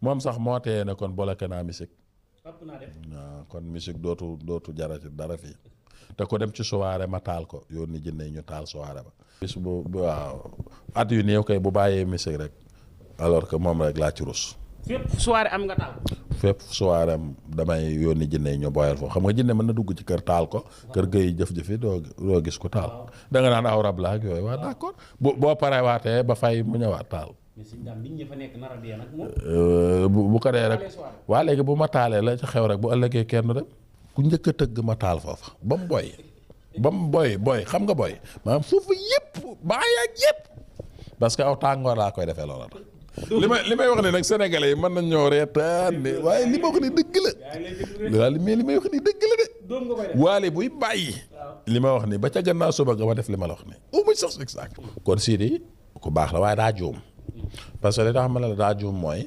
moom sax moo tee ne kon bloqué naa musique. ëpp naa def. waaw kon musique dootu jarati dara fii te ko dem ci soirée ma taal ko yónni jinne ñu taal soirée ba. bis bu waaw at yu néew kay bu bàyyee musique rek alors que moom rek laa ci rus. fépp soirée am nga taal. fépp soirée am damay yónni jinne ñu boyal foofu xam nga jinne mën na dugg ci kër taal ko. kër gay jëf-jëfi doo gis ko taal. da nga naan aw rab la ak yooyu waaw d'accord boo paree waatee ba fay mu ñëwaat taal. mais si nit ñi fa nekk nar a dee nag moom. bu ko dee rek waa léegi bu ma taalee la ci xew rek bu ëllëgee kenn dem ku njëkk a tëgg ma taal foofa ba mu boy xam nga boy maanaam foofu yëpp bàyyi ak yëpp parce que aw tàngoor laa koy defee loola tax li may wax ni nag sénégalais yi mën nañ ñoo reetaan ne waaye li ma wax ni dëgg la waaye mais li may wax ni dëgg la de waale buy bàyyi li ma wax ni ba ca gannaaw suba nga ma def li ma la wax ni au moins sax exact kon Sidi ku baax la waaye daa juum parce que li tax ma la daa juum mooy